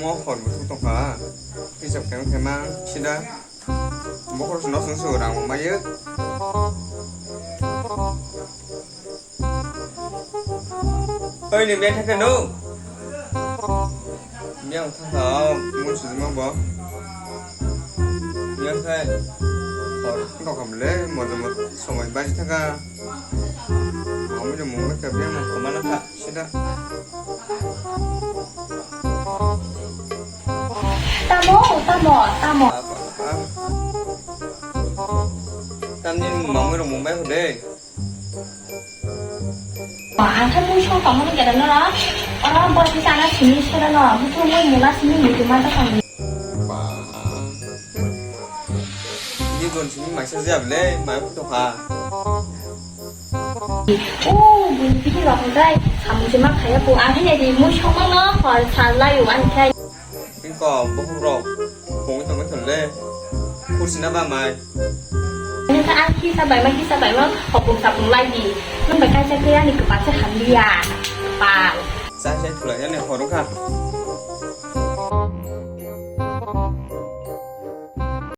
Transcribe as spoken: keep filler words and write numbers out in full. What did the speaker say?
Mo hor buthuk tongkha. Hisab khe khe ma sida. Bokhor suno sung su rang mayo. Oi, ni bia thakha no? Bia thakha, mun sujima bo. Bia khai. Hor tongkha mle, mo mo somoi bai thakha. Mo mo mo ka bia mo koma na kha. Sida. Tamo, tamo, tamo. Tamni mamwi rok mumbai hode. Ang khe mui song tongmani gera nora. Ora bo kisa na sini sera no. Buku mui mula sini mutu ma ta kami. Ni gon sini maisa jable, mai phuto kha. O, bini bini rok hwnkhe samung se ma khaya kho. Ang hwnwi di mui songma no hor sal lai o ani khai. Bini ko bokhok rok kongwi tongwi thon le. Khursi na ba mai. Ani kha ang kisa bai ma kisa bai ma hopung sapung lai di. Nung bai kaisa khe ani kwpal se hamliya. Kwpal. Chai chai thulai ani hor wngkha.